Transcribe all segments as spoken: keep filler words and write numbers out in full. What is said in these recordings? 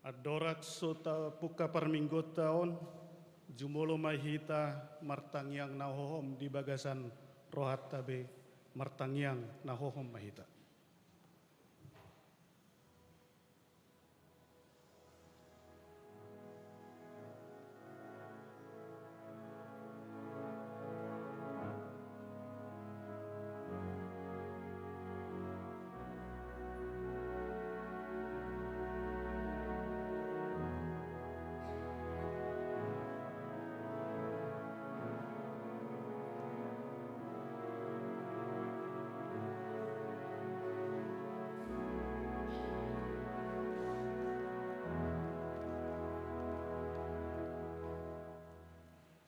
Andorang so tapungka parmingguonta on, jumolo ma hita martangiang na hohom di bagasan rohanta be, martangiang na hohom ma hita.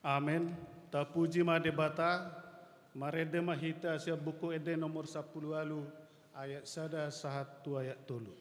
Amen. Tapuji ma Debata. Marende ma hita sian Buku Ende nomor sampulu ualu, ayat sada sahat tu ayat tolu.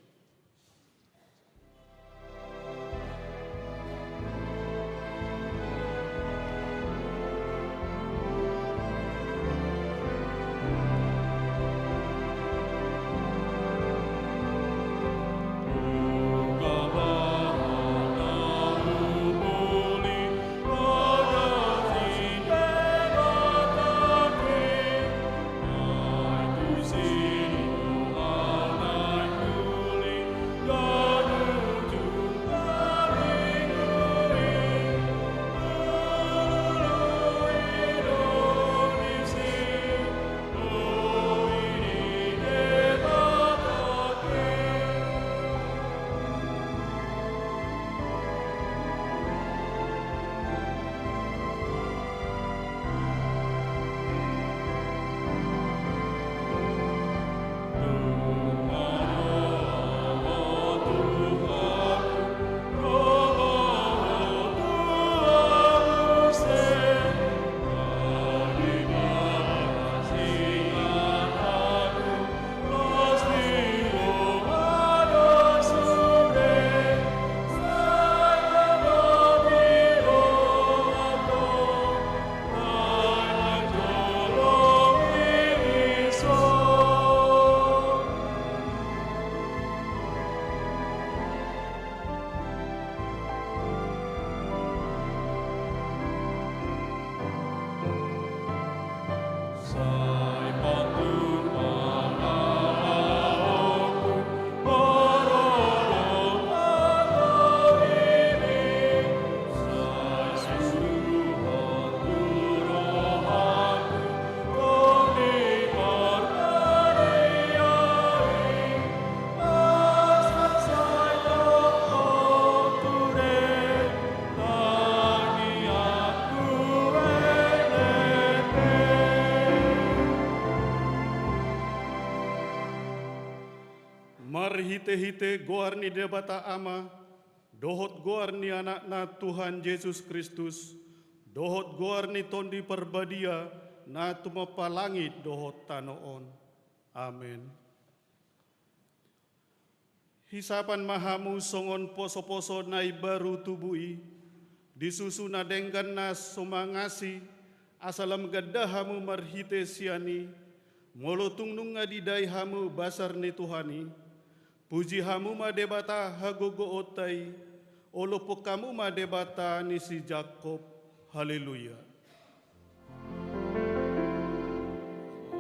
Marhitehite goar ni Debata Ama, dohot goar ni Anakna Tuhan Jesus Kristus, dohot goar ni Tondi Parbadia, na tumompa langit dohot tano on. Amen. Hisapan ma hamu songon posoposo na imbaru tubu i, di susu na denggan na so mangasi, asa lam ganda hamu marhite sian i, molo tung nunga didai hamu basar ni Tuhan i. Puji hamu ma Debata hagogoonta i, olophon hamu ma Debata ni si Jakob. Haleluya.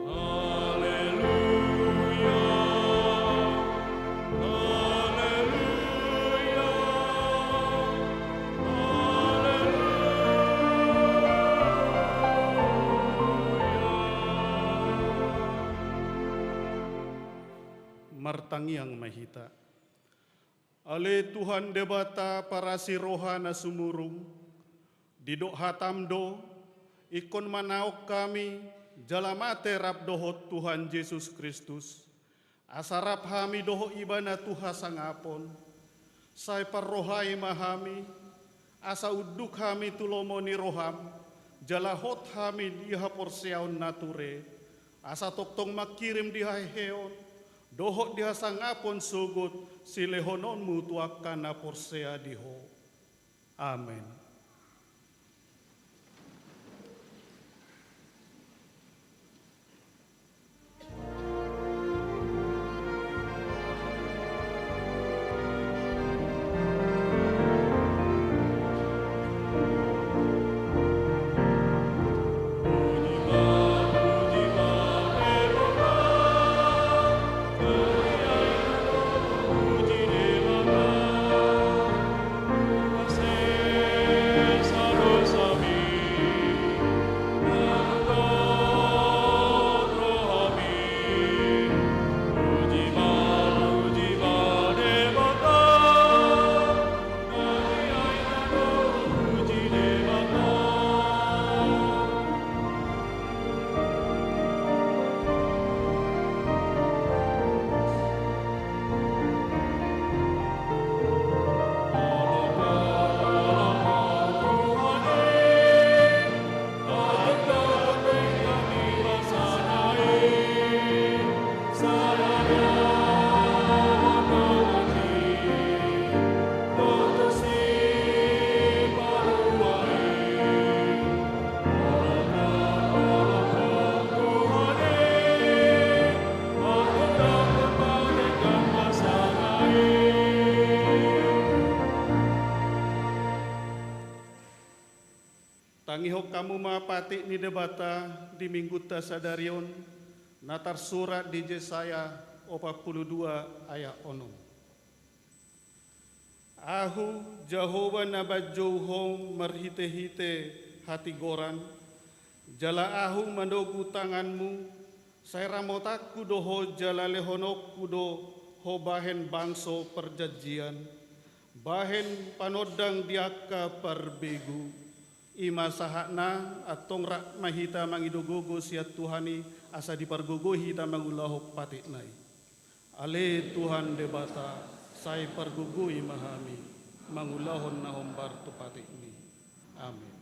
Haleluya. Haleluya. Haleluya. Martangiang ma hita. Ale Tuhan Debata parasi roha na sumurung, didok hatam do, ingkon manaon hami, jala mate rap dohot Tuhan Jesus Kristus, asa rap hami dohot Ibana tu hasangapon. Sai parrohai ma hami, asa unduk hami tu lomo ni roham, jala hot hami di haporseaon na ture, asa tongtong mangkirim di haheheon, dohot di hasangapon sogot silehononmu tu angka na porsea di Ho. Amen. Tangihon hamu ma patik ni Debata di Minggunta sadari on, na tarsurat di Jesaya opat pulu dua ayat onom. Ahu, Jahowa na manjou ho marhitehite hatigoran, jala Ahu manogu tanganmu, sai ramotanku do ho jala lehononku do ho bahen bangso parjanjian, bahen panondang di angka parbegu. I ma sahatna, antong rap ma hita mangido gogo sian Tuhan i, asa dipargogoi hita mangulahon patikna i. Ale Tuhan Debata, sai pargogoi ma hami mangulahon na hombar tu patikmi. Amin.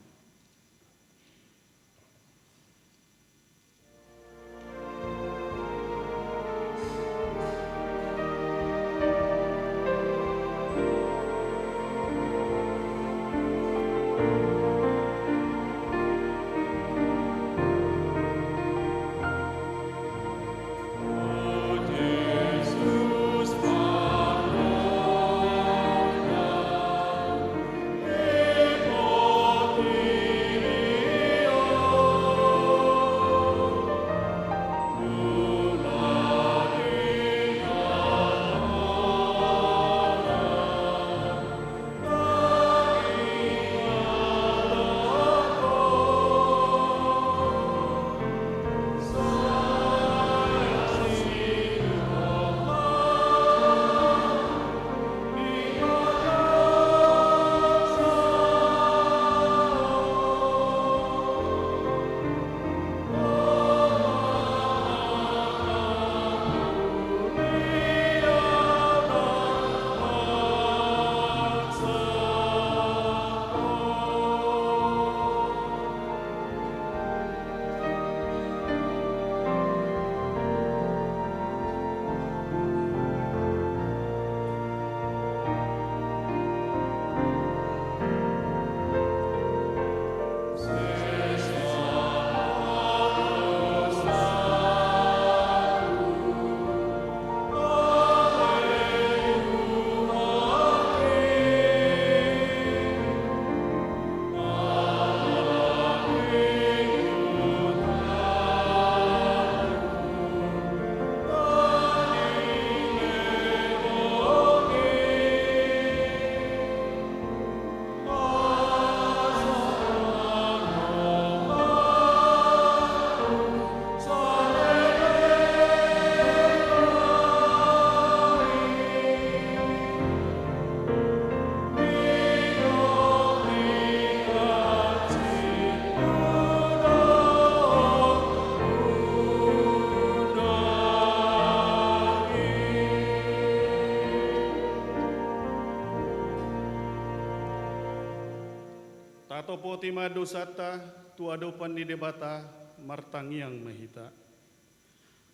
Tatopoti ma dosanta tu adopan ni Debata, martangiang ma hita.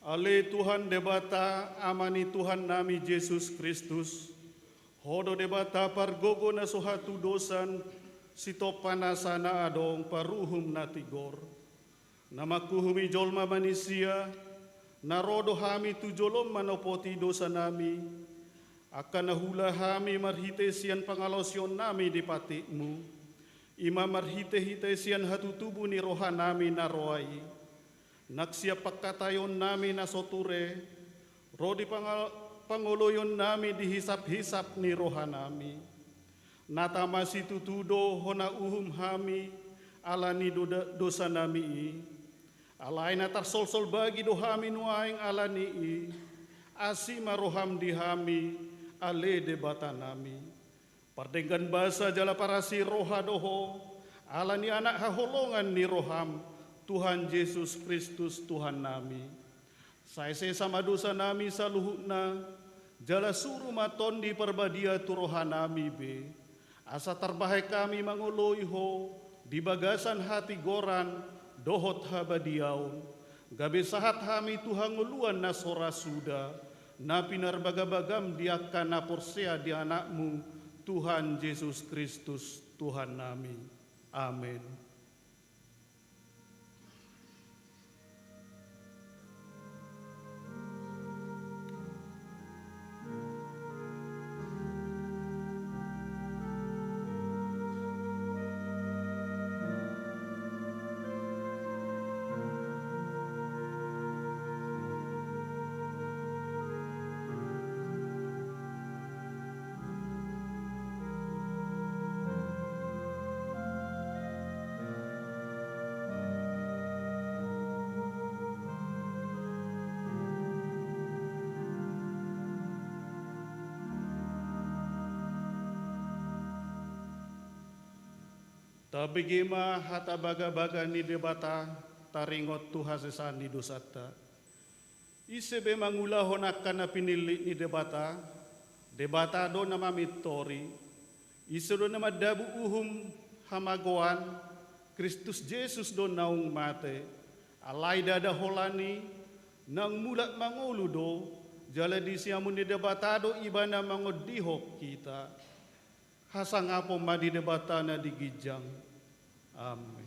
Ale Tuhan Debata, Ama ni Tuhannami Jesus Kristus, Ho do Debata pargogo na so hatudosan, sitompa nasa na adong, paruhum na tigor, na manghuhumi jolma manisia, na ro do hami tu jolom manopoti dosanami, angka na huula hami marhite sian pangalaosionnami di patikmu, i ma marhitehite sian hatutubu ni rohanami na roa i, nang sian pangkataionnami na so ture, ro di pangal-, pangoloionnami di hisaphisap ni rohanami. Na tama situtu do hona uhum hami ala ni do-, dosanami i. Alai na tarsolsol bagi do hami nuaeng ala ni i. Asi ma roham di hami, ale Debatanami. Pardenggan basa jala parasi roha do Ho, ala ni Anak haholongan ni roham, Tuhan Jesus Kristus Tuhannami. Sai sesa ma dosanami saluhutna, jala suru ma Tondi Parbadia tu rohanami be, asa tarbahen hami mangoloi Ho di bagasan hatigoran dohot habadiaon, gabe sahat hami tu hangoluan na so ra suda, na pinarbagabagam di angka na porsea di Anakmu, Tuhan Jesus Kristus, Tuhannami. Amen. Tabege ma hata bagabaga ni Debata, taringot tu hasesaan ni dosanta. Ise be mangulahon angka na pinillit ni Debata? Debata do na mamintori. Ise do na mandabuk uhum hamagoan? Kristus Jesus do naung mate. Alai ndada holan i, naung mulak mangolu do, jala di siamun ni Debata do Ibana mangondihon hita. Hasangapon ma di Debata na di ginjang. Amen.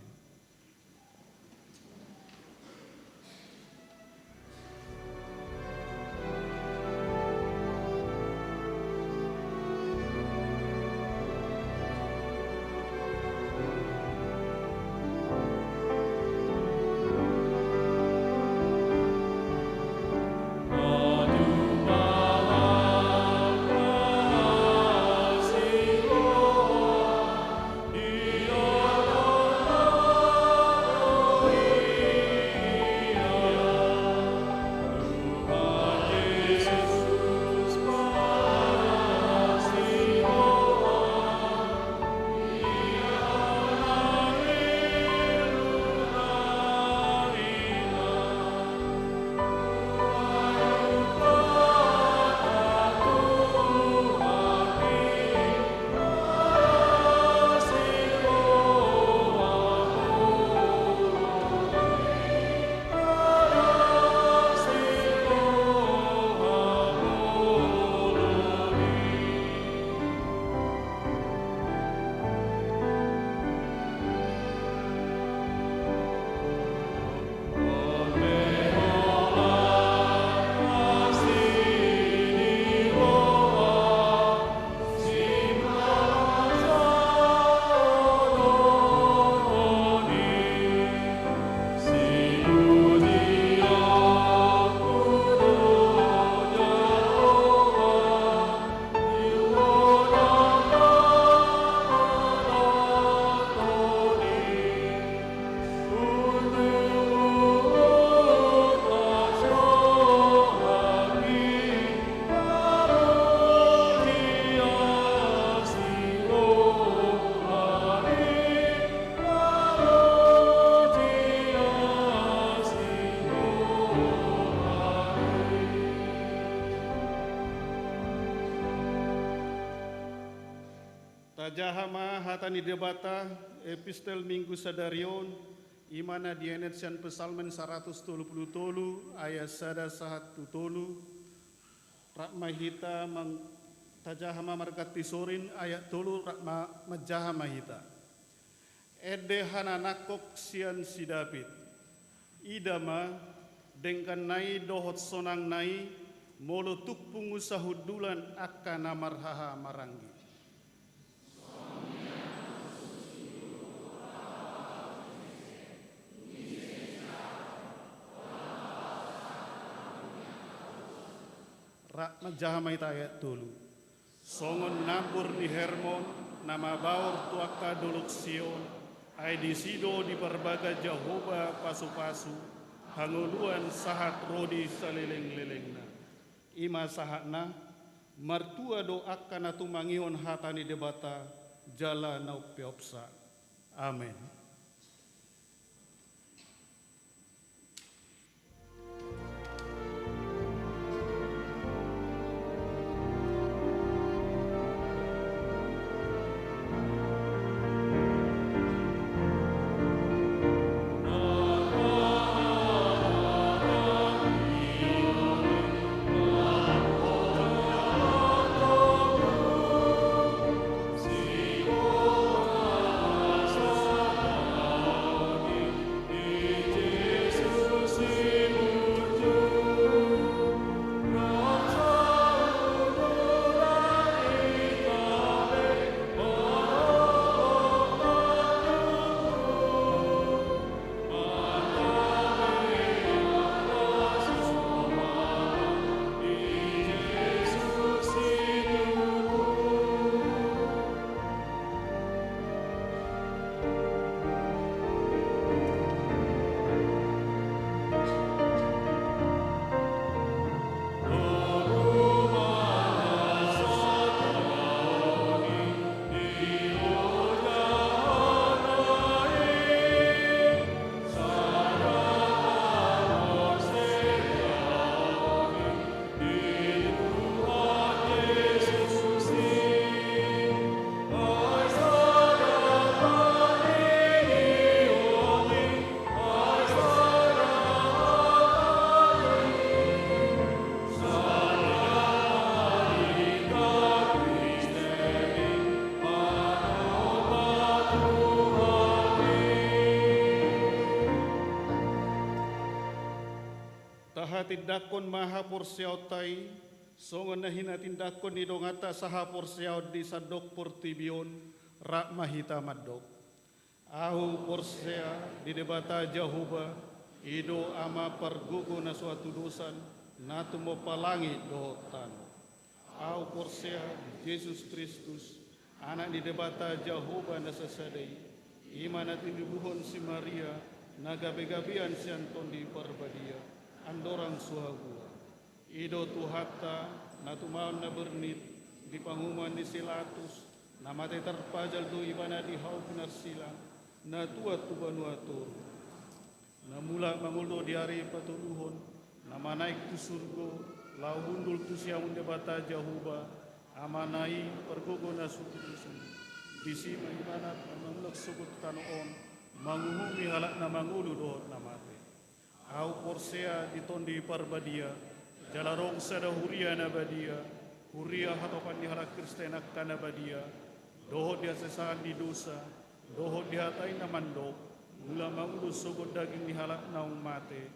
Tajaha ma hata ni Debata, epistel Minggu sadari on, i ma na dienet sian Psalmen saratus tolu pulu tolu, ayat sada sahat tu tolu. Rap ma hita mang-, tajaha ma marganti sorin, ayat tolu, rap ma, manjaha ma hita. Ende hananangkok sian si David. Ida ma, dengganna i dohot sonangna i, molo tung pungu sahundulan angka na marhahamaranggi. Rap manjaha ma hita ayat tolu. Songon nambur ni Hermon, na mabaor tu angka dolok Sion, ai disi do diparbaga Jahowa pasupasu, hangoluan sahat ro di salelenglelengna. I ma sahatna, martua do angka na tumangihon hata ni Debata, jala na umpeopsa. Amen. Tahatindangkon ma haporseaonta i, songon na hinatindangkon ni donganta sahaporseaon di sandok portibi on, rap ma hita mandok. Ahu porsea di Debata Jahowa, i do Ama pargogo na so hatudosan, na tumompa langit dohot tano. Ahu porsea di Jesus Kristus, Anak ni Debata Jahowa na sasada i, i ma na tinubuhon si Maria, na gabegabean sian Tondi Parbadia, andorang so hagoan. I do Tuhanta, na tumaon na bernit, di panguhuman ni si Latus, na mate tarpajal do ibana di hau pinarsilang, na tuat tu banua toru. Na mulak mangolu do di ari patoluhon, na manaek tu surgo, laho hundul tu siamun Debata Jahowa, Amana i pargogo na so hatudosan. Disi ma ibana na mangulak sogot tano on, manguhumi halak na mangolu dohot na mate. Ahu porsea di Tondi Parbadia, jala adong sada huria na badia, huria hatopan ni halak Kristen angka na badia, dohot di hasesaan ni dosa, dohot di hata i na mandok, mula mangolu sogot daging ni halak naung mate,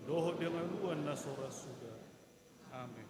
dohot di hangoluan na so ra suda. Amen.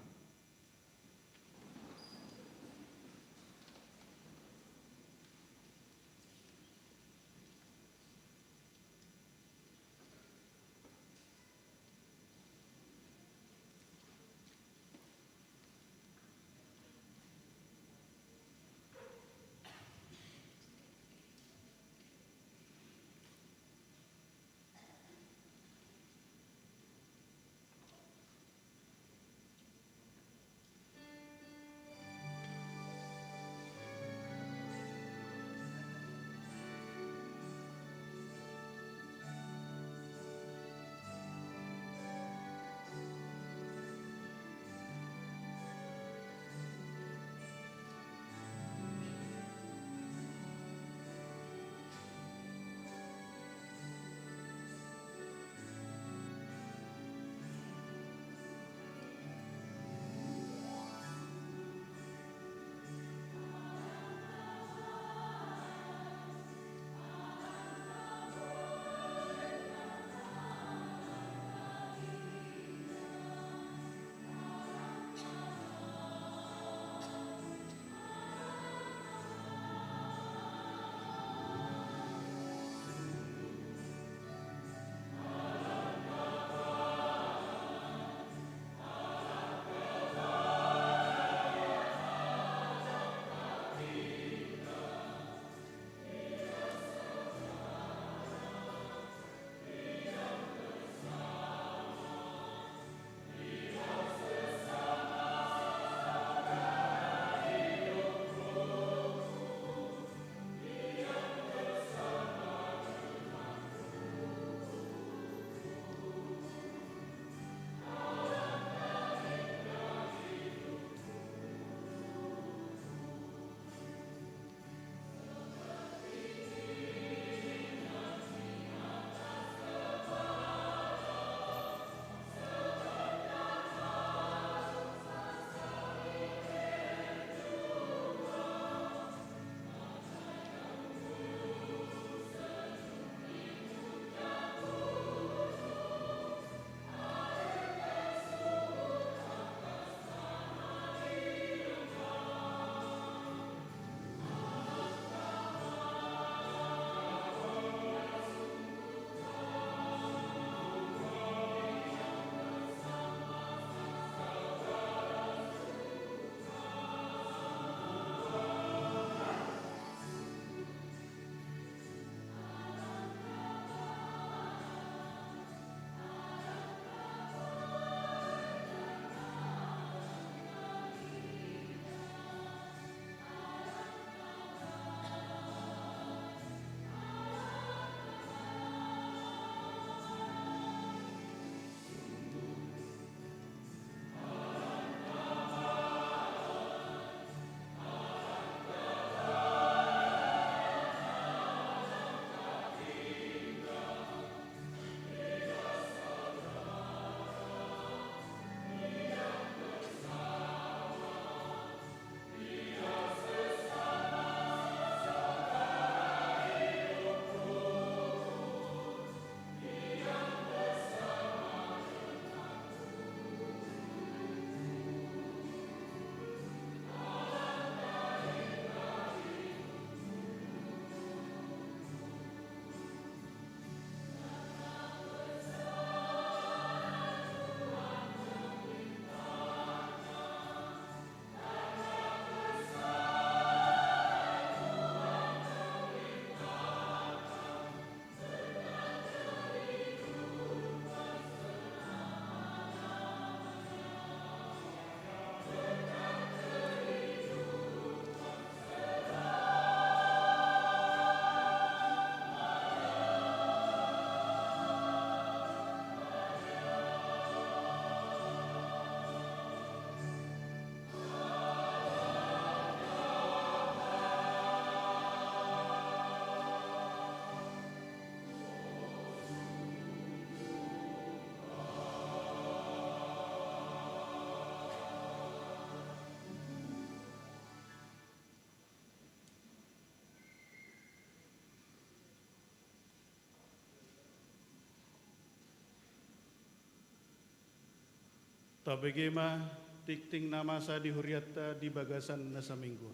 Tabege ma tingting na masa di hurianta di bagasan na saminggu on.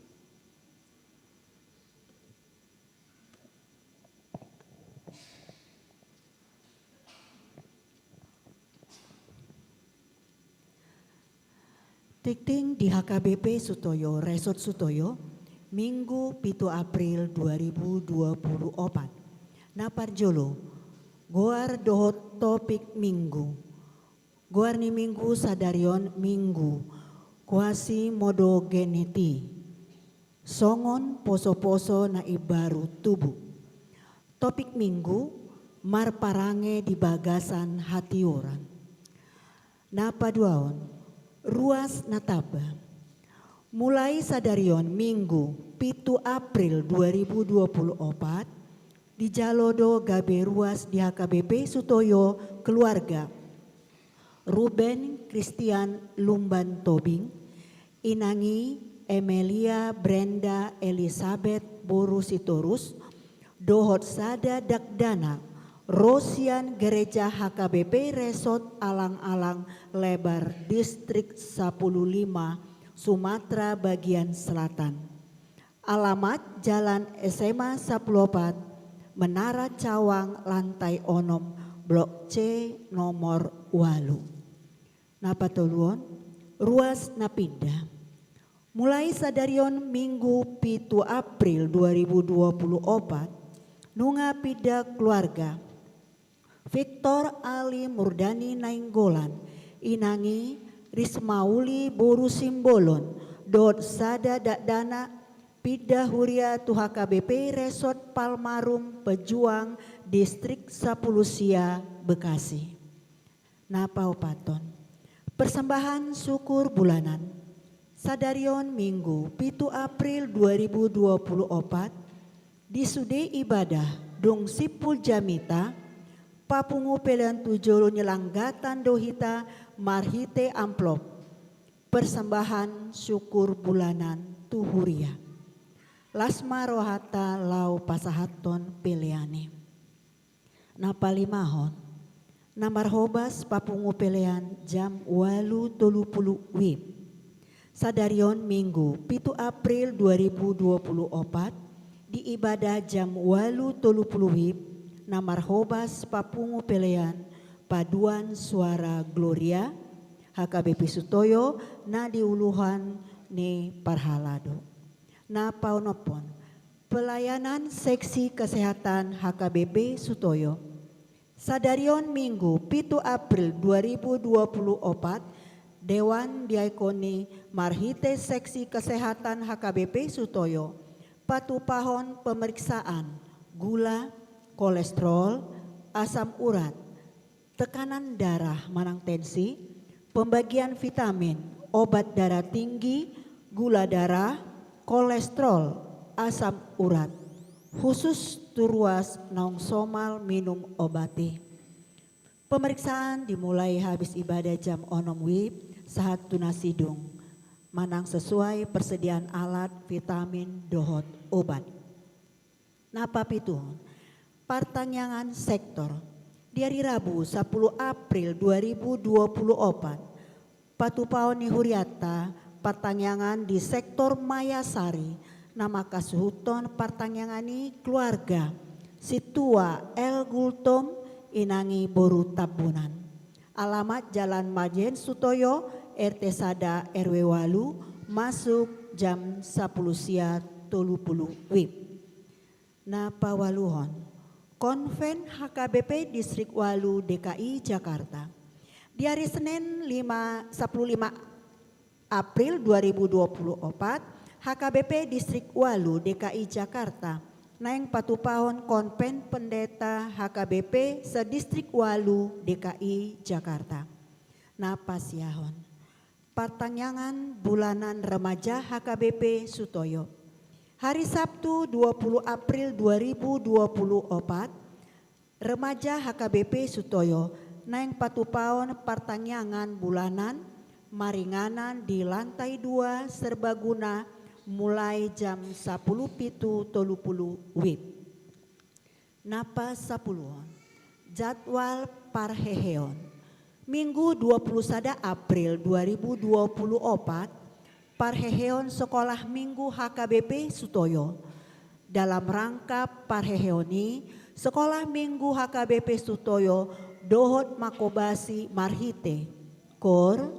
Tingting di H K B P Sutoyo, Resort Sutoyo, Minggu pitu April dua ribu dua puluh opat. Na parjolo, goar dohot topik Minggu. Goar ni Minggu sadari on Minggu Quasimodogeniti, songon poso-poso na imbaru tubu. Topik Minggu, marparange di bagasan hatiuron. Na paduahon, ruas na tamba. Mulai sadari on Minggu pitu April dua ribu dua puluh opat, dijalo do gabe ruas di H K B P Sutoyo keluarga Ruben Christian Lumban Tobing, inang i Emelia Brenda Elizabeth boru Sitorus, dohot sada dakdanak, ro sian Gereja H K B P Resort Alang-alang Lebar, Distrik Sapuluh Lima, Sumatera Bagian Selatan. Alamat Jalan S M A Sapuluh Opat, Menara Cawang, lantai onom, Blok C, nomor ualu. Na patoluhon, ruas na pinda. Mulai sadari on Minggu pitu April dua ribu dua puluh opat, nunga pinda keluarga Victor Ali Murdani Nainggolan, inang i Rismauli boru Simbolon, dohot sada dakdanak, pinda huria tu H K B P Resort Palmarum Pejuang, Distrik Sapuluh Sia, Bekasi. Na paopathon, persembahan syukur bulanan. Sadari on Minggu pitu April dua ribu dua puluh opat, di sude ibadah dung simpul jamita, papungu pelean tu jolo ni langgatan do hita marhite amplop persembahan syukur bulanan tu huria. Las ma rohanta laho pasahathon pelean i. Na palimahon, na marhobas papungu pelean jam ualu tolu pulu WIB. Sadari on Minggu pitu April dua ribu dua puluh opat, di ibadah jam ualu tolu pulu WIB, na marhobas papungu pelean Paduan Suara Gloria, H K B P Sutoyo, na di uluhon ni parhalado. Na paonomhon, pelayanan seksi kesehatan H K B P Sutoyo. Sadari on Minggu pitu April dua ribu dua puluh opat, Dewan Diakoni marhite seksi kesehatan H K B P Sutoyo patupahon pemeriksaan gula, kolesterol, asam urat, tekanan darah manang tensi, pembagian vitamin, obat darah tinggi, gula darah, kolesterol, asam urat, khusus tu ruas naung somal minum obat i. Pemeriksaan dimulai habis ibadah jam onom WIB sahat tu na sidung, manang sesuai persediaan alat, vitamin, dohot obat. Na papituhon, partangiangan sektor. Di ari Rabu sapuluh April dua ribu dua puluh opat, patupaon ni hurianta partangiangan di sektor Mayasari, na mangkasuhuthon partangiangan i keluarga Sintua L Gultom, inang i boru Tambunan. Alamat Jalan Majen Sutoyo, R T sada R W ualu, masuk jam sapuluh sia tolu pulu WIB. Na paualuhon, Konven H K B P Distrik ualu D K I Jakarta. Di ari Senen lima, sapuluh lima April dua ribu dua puluh opat, H K B P Distrik ualu D K I Jakarta naeng patupahon Konven Pendeta H K B P se-Distrik ualu D K I Jakarta. Na pasiahon, partangiangan bulanan remaja H K B P Sutoyo. Hari Sabtu dua puluh April dua ribu dua puluh opat, remaja H K B P Sutoyo naeng patupaon partangiangan bulanan maringanan di lantai dua serbaguna mulai jam sapuluh pitu tolu pulu WIB. Na pasapuluhon, jadwal parheheon. Minggu dua puluh sada April dua ribu dua puluh opat, parheheon Sekolah Minggu H K B P Sutoyo. Dalam rangka parheheon i, Sekolah Minggu H K B P Sutoyo dohot mangkobasi marhite kor,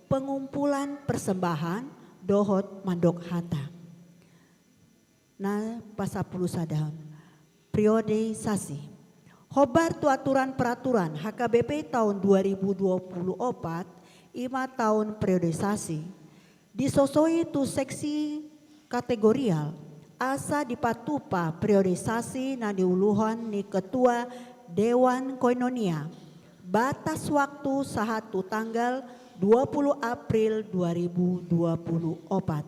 pengumpulan persembahan dohot mandok hata. Na pasampulu sadahon. Periodisasi. Hombar tu aturan peraturan H K B P tahun dua ribu dua puluh opat, ima tahun periodisasi. Disosoi tu seksi kategorial, asa dipatupa periodisasi na niuluhon ni Ketua Dewan Koinonia. Batas waktu sahat tu tanggal dua puluh April dua ribu dua puluh opat.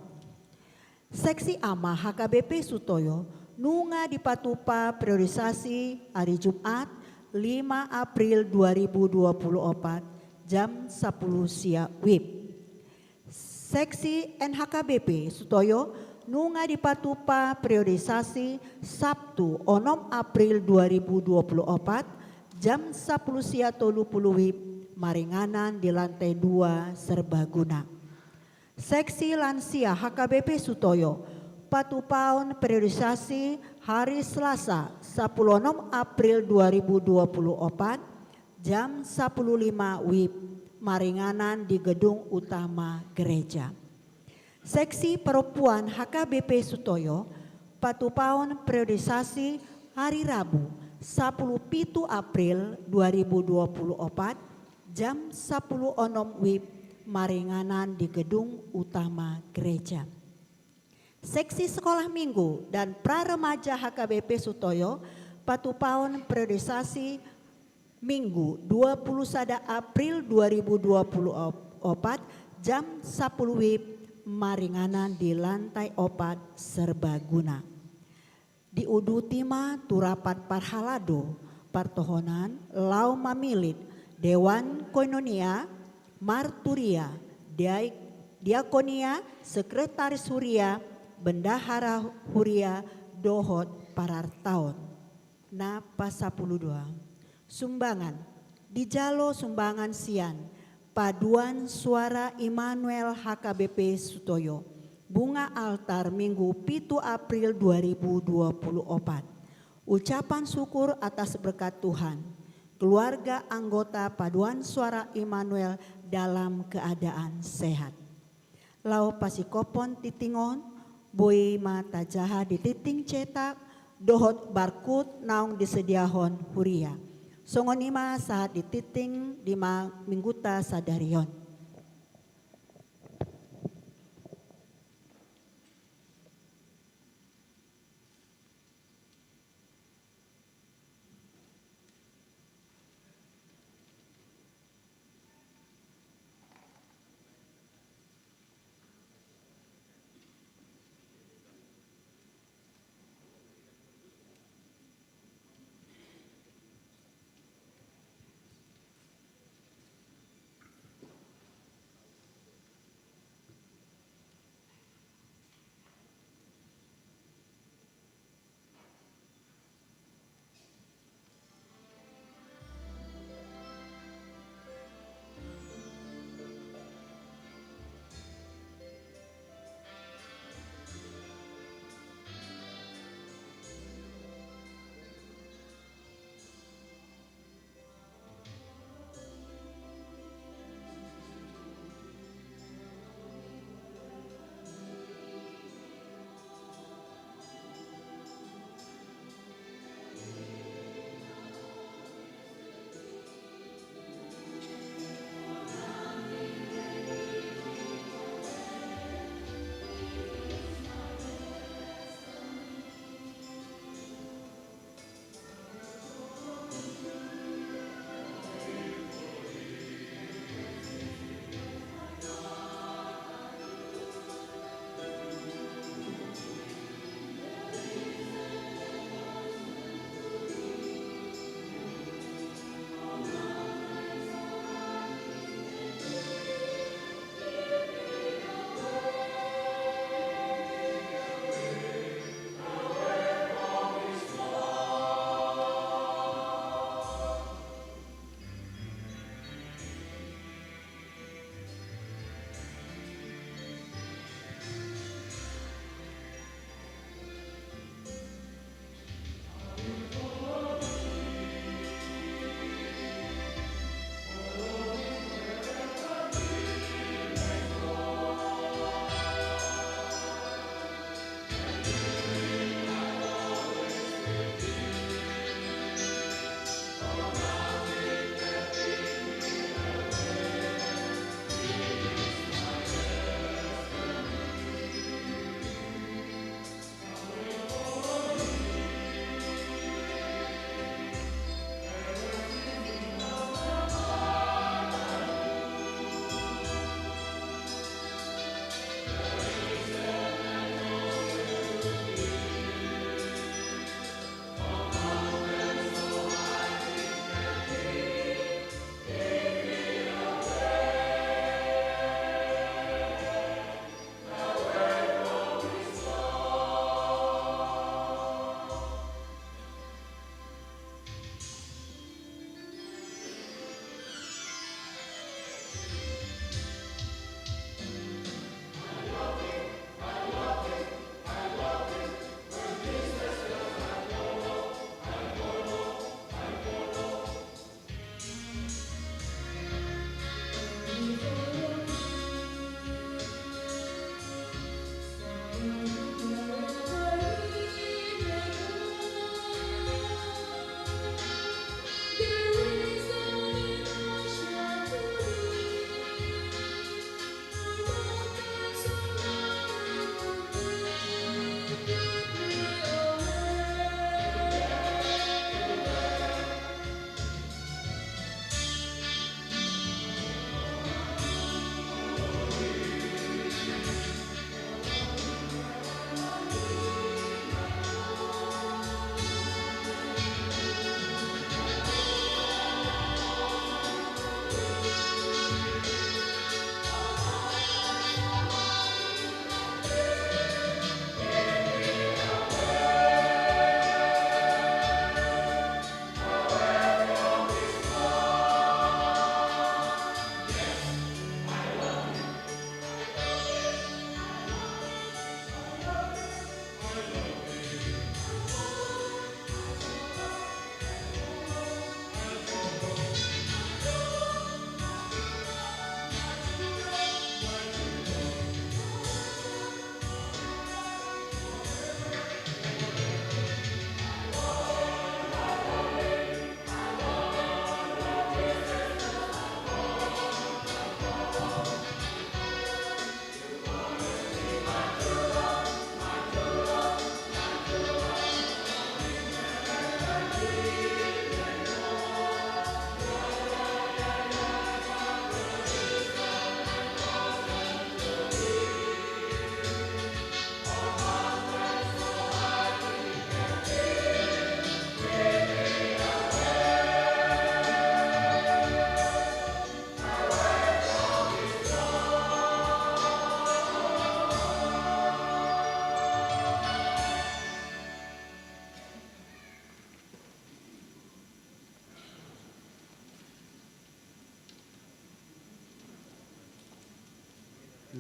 Seksi Ama H K B P Sutoyo nunga dipatupa periodisasi ari Jumat, lima April dua ribu dua puluh opat, jam sampulu sia wib. Seksi N H K B P Sutoyo nunga dipatupa periodisasi Sabtu, onom April dua ribu dua puluh opat, jam sampulu sia tolu pulu wib, maringanan di lantai dua serbaguna. Seksi Lansia H K B P Sutoyo, patupaon periodisasi hari Selasa, sampulu onom April dua ribu dua puluh opat, jam sampulu lima wib, maringanan di gedung utama gereja. Seksi Perempuan H K B P Sutoyo, patupaon periodisasi hari Rabu, sampulu pitu April dua ribu dua puluh opat, jam sampulu onom wib, maringanan di gedung utama gereja. Seksi Sekolah Minggu dan Pra Remaja H K B P Sutoyo, patupaon periodisasi Minggu, dua puluh sada April dua ribu dua puluh opat, jam sampulu wib, maringanan di lantai opat serbaguna. Diuduti ma tu rapat parhalado, partohonan, laho mamillit, Dewan Koinonia, Marturia, Diai-, Diakonia, Sekretaris Huria, Bendahara Huria, dohot parartaon. Na pasampulu dua. Sumbangan. Dijalo sumbangan sian Paduan Suara Immanuel H K B P Sutoyo, bunga altar, Minggu pitu April dua ribu dua puluh opat. Ucapan syukur atas berkat Tuhan, keluarga anggota Paduan Suara Immanuel dalam keadaan sehat. Laho pasikophon tingting on, boi ma tajaha di tingting cetak dohot barcode naung disediahon huria. Songon i ma sahat di tingting di ma-, mingguta sadari on.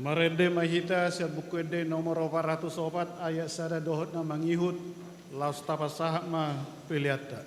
Marende ma hita sian Buku Ende nomor opat ratus opat, ayat sada dohot na mangihut, laos tapasahat ma peleanta.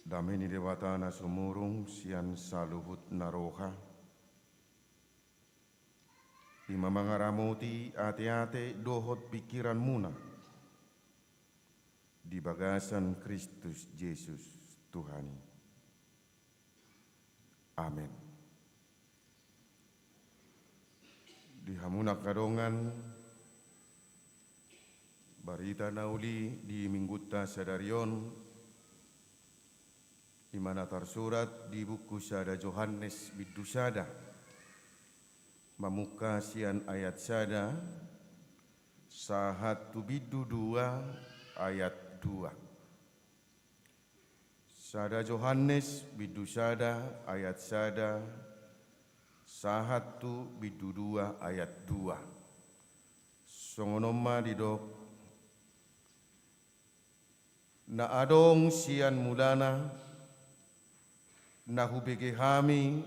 Dame ni Debata na sumurung sian saluhut na roha, i ma mangaramoti ateate dohot pingkiranmuna di bagasan Kristus Jesus Tuhan i. Amen. Di hamu angka dongan, barita na uli di Minggunta sadari on, i ma na tarsurat di buku sada Johannes bindu sada, mamungka sian ayat sada sahat tu bindu dua ayat dua. Sada Johannes bindu sada ayat sada sahat tu bindu dua ayat dua. Songon on ma didok: Na adong sian mulana, na hubege hami,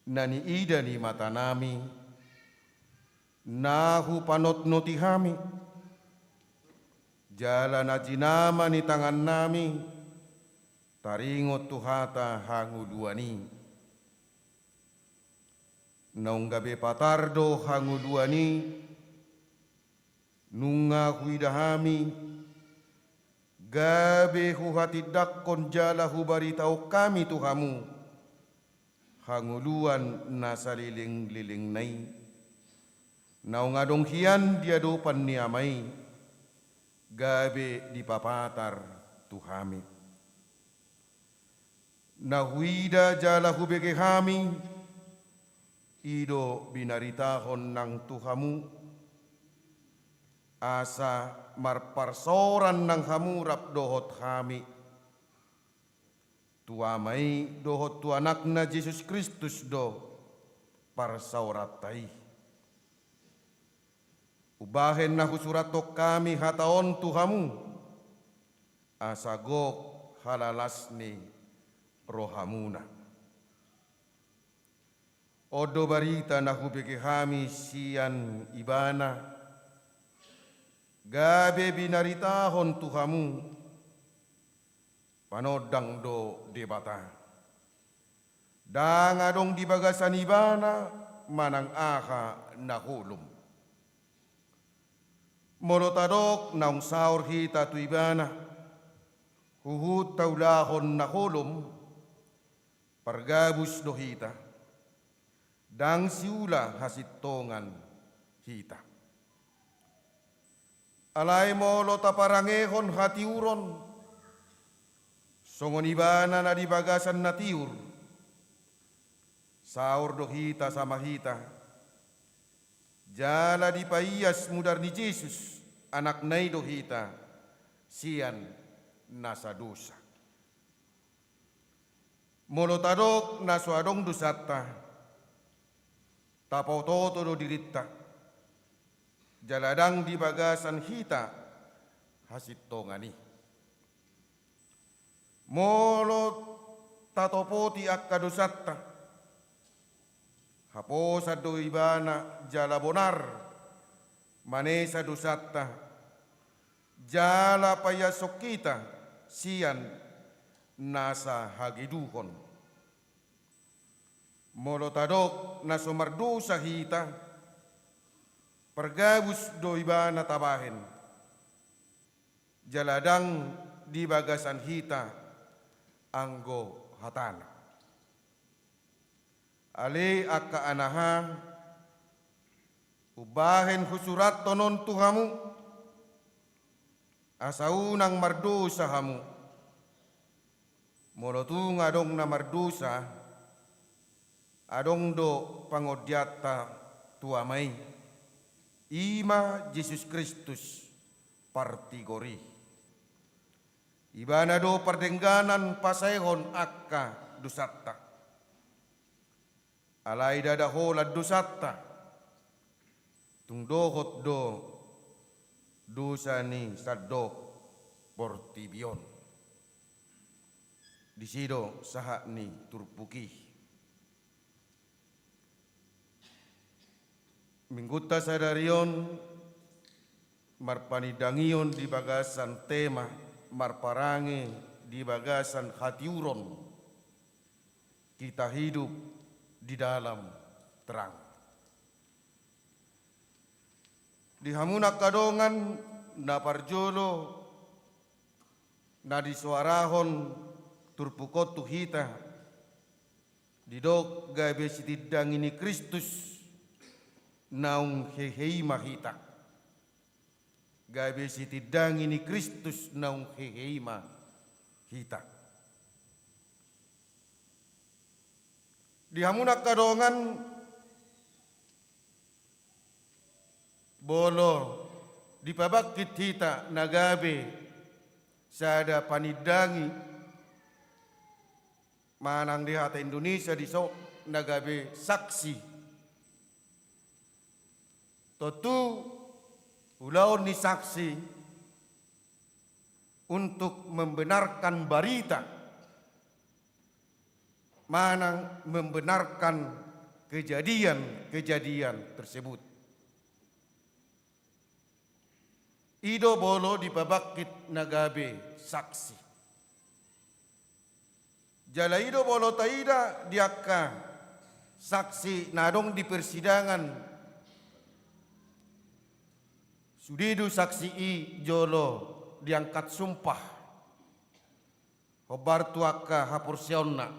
na niida ni matanami, na hupanotnoti hami, jala na jinama ni tangannami, taringot tu hata hangoluan i. Naung gabe patar do hangoluan i, nunga huida hami, gabe huhatindangkon jala hubaritaon hami tu hamu hangoluan na salelenglelengna i, naung adong hian di adopan ni Ama i, gabe dipapatar tu hami. Na huida jala hubege hami, i do binaritahon nang tu hamu, asa marparsaoran nang hamu rap dohot hami. Tu Ama i dohot tu Anakna Jesus Kristus do parsaoranta i. Umbahen na husurathon hami hata on tu hamu, asa gok halalas ni rohamuna. On do barita na hubege hami sian Ibana, gabe binaritahon tu hamu, panondang do Debata. Ndang adong di bagasan Ibana manang aha na holom. Molo tadok naung saor hita tu Ibana, huhut taulahon na holom, pargabus do hita, ndang siula hasintongan hita. Alai molo taparangehon hatiuron, songon Ibana na di bagasan na tiur, saor do hita sama hita, jala dipaias mudar ni Jesus, Anakna i do hita, sian nasa dosa. Molo tadok na so adong dosanta, tapaototo do dirinta, jala ndang di bagasan hita hasintongan i. Molo tatopoti angka dosanta, haposan do Ibana jala bonar manesa dosanta, jala paiashon hita sian nasa hageduhon. Molo tadok na so mardosa hita, pargabus do Ibana tabahen, jala ndang di bagasan hita anggo hatana. Ale angka anaha, umbahen husurathon on tu hamu, asa unang mardosa hamu. Molo tung adong na mardosa, adong do pangondianta tu Ama i, i ma Jesus Kristus, partigor i. Ibana do pardengganan pasaehon angka dosanta. Alai ndada holan dosanta, tung dohot do dosa ni sandok portibi on. Disi do sahat ni turpuk i. Minggunta sadari on marpanindangion di bagasan tema marparange di bagasan hatiuron, kita hidup di dalam terang. Di hamu angka dongan, na parjolo na disoarahon turpuk on tu hita, didok gabe sitindangi ni Kristus naung hehe i ma hita. Gabe sitindangi ni Kristus naung hehe i ma hita. Di hamu angka dongan, molo dipabangkit hita na gabe sada panindangi, manang di hata Indonesia dison na gabe saksi. Tontu ulaon ni saksi untuk membenarkan barita, manang membenarkan kejadian-kejadian tersebut. I do molo dipabangkit na gabe saksi. Jala i do molo taida di angka saksi na adong di persidangan. Sude do saksi i jolo diangkat sumpah. Hombar tu angka haporseaonna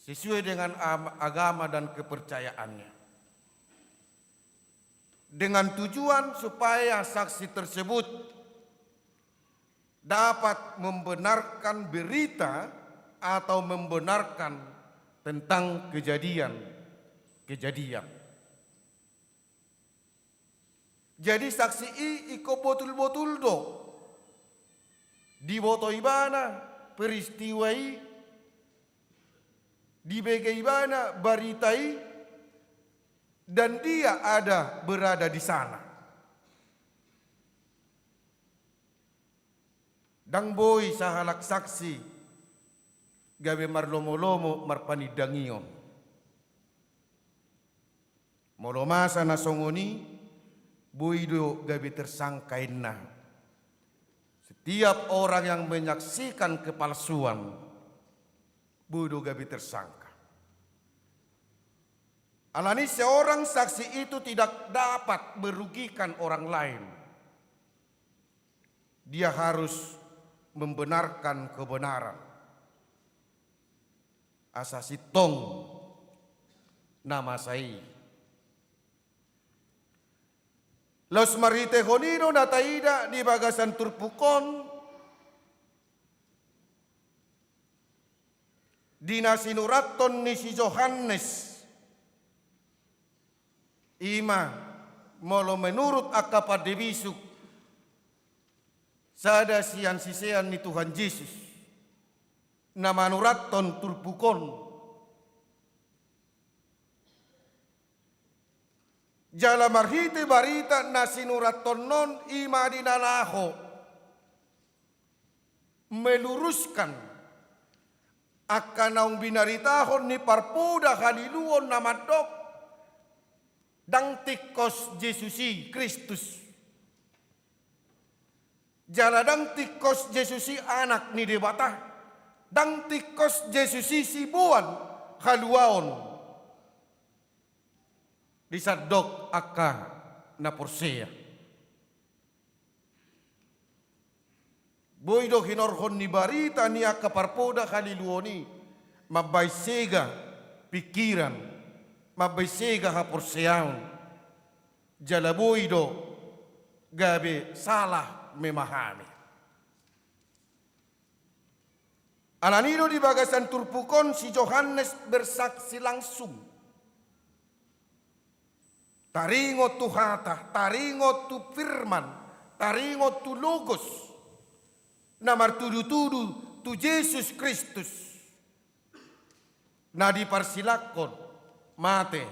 sesuai dengan am-, agama dan kepercayaannya. Dengan tujuan supaya saksi tersebut dapat membenarkan berita atau membenarkan tentang kejadian-kejadian. Jadi saksi i ingkon botul-botul do diboto ibana peristiwa i, Dibege ibana barita i, dan dia ada berada di sana. Ndang boi sahalak saksi gabe marlomo-lomo marpanindangion. Molo masa na songon i, boi do gabe tersangka inna. Setiap orang yang menyaksikan kepalsuan, boi do gabe tersangka. Alani seorang saksi itu tidak dapat merugikan orang lain. Dia harus membenarkan kebenaran. Asa sintong na masa i. Laos marhitehon i do na taida di bagasan turpuk on, di na sinurathon ni si Johannes, i ma molo menurut angka pandebisuk, sada sian sisean ni Tuhan Jesus na manurathon turpuk on. Jala marhite barita na sinurathon on, i ma di na laho meluruskan angka naung binaritahon ni parpoda haliluon na mandok, ndang tingkos Jesus i Kristus. Jala ndang tingkos Jesus i Anak ni Debata. Ndang tingkos Jesus i siboan haluaon di sandok angka na porsea. Boi do hinorhon ni barita ni angka parpoda haliluon i mambaen sega pingkiran, mambaen sega haporseaon, jala boi do gabe salah memahami. Alani do di bagasan turpuk on si Johannes bersaksi langsung. Taringot tu hata, taringot tu firman, taringot tu logos na martudutudu tu Jesus Kristus, na diparsilangkon mate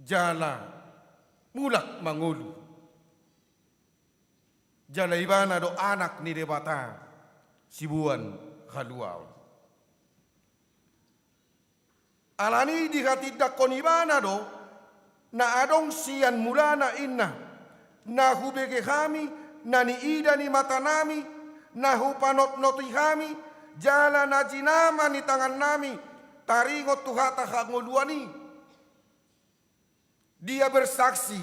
jala mulak mangolu. Jala ibana do Anak ni Debata siboan haluaon. Alani dihatindangkon ibana do na adong sian mulana inna, na hubege hami, na niida ni matanami, na hupanotnoti hami, jala na jinama ni tangannami, taringot tu hata hangoluan i. Dia bersaksi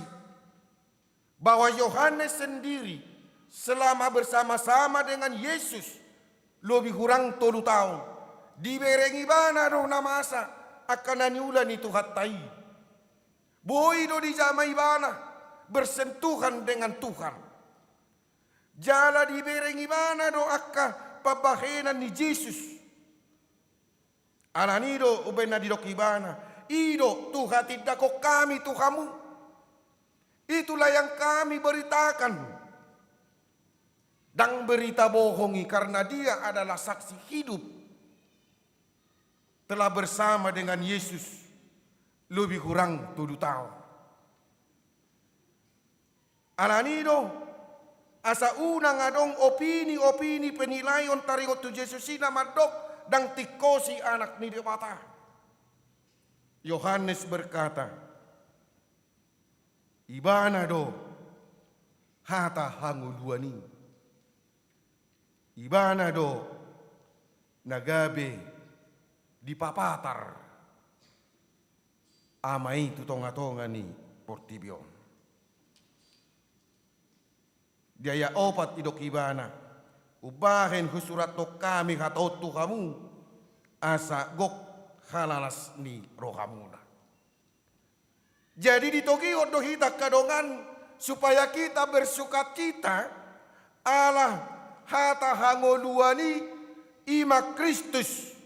bahwa Yohanes sendiri selama bersama-sama dengan Yesus lebih kurang tolu taon, dibereng ibana do na masa angka na niula ni Tuhanta i. Boi do dijama ibana bersentuhan dengan Tuhan. Jala dibereng ibana do angka pambahenan ni Jesus. Alani do umbaen na didok ibana, i do tu hatindangkon hami tu hamu. Itulah yang kami beritakan. Ndang berita bohong i, karena dia adalah saksi hidup. Telah bersama dengan Yesus lebih kurang tolu taon. Alani do, asa unang adong opini-opini penilaion taringot tu Jesus i na mandok ndang tingkos i Anak ni Debata. Yohanes berkata, ibana do hata hangoluan i. Ibana do na gabe dipapatar Ama i tu tonga-tonga ni portibi on. Di ayat opat didok ibana, umbahen husurathon hami hata on tu hamu, asa gok halalas ni rohamuna. Jadi ditogihon do hita angka dongan, supaya kita bersukacita, ala hata hangoluan i, i ma Kristus,